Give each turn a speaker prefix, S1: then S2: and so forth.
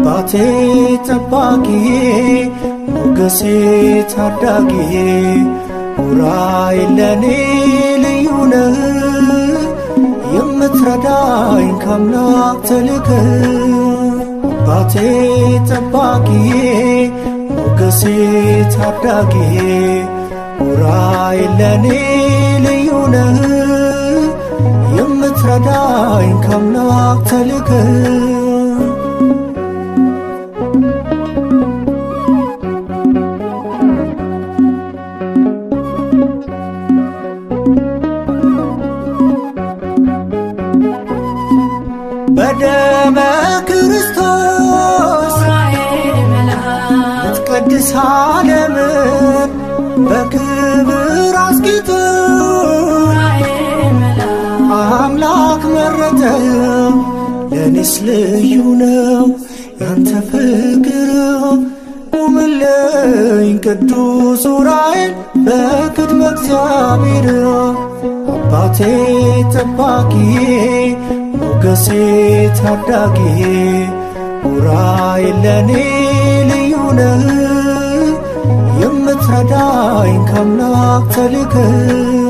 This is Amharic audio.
S1: አባቴ ጠባቂዬ ሞገሴ ታዳጊዬ ዑራኤል ለኔ ልዩ ነህ የምትረዳኝ ከአምላክ ተልከህ። አባቴ ጠባቂዬ ሞገሴ ታዳጊዬ ዑራኤል ለኔ ልዩ ነህ የምትረዳኝ ከአምላክ ተልከህ። በደመ ክርስቶስ
S2: ዑራኤል መልአክ
S1: ልትቀድስ ዓለምን በክብር አስጊጥ
S2: ዑራኤል መልአክ
S1: አምላክ መረጠህ። ለኔስ ልዩ ነው ያንተ ፍቅር። ቁምልኝ ቅዱስ ዑራኤል በቅድመ እግዚአብሔር። አባቴ ጠባቂዬ ሞገሴ ታዳጊዬ ዑራኤል ለኔ ልዩ ነህ የምትረዳኝ ከአምላክ ተልከህ።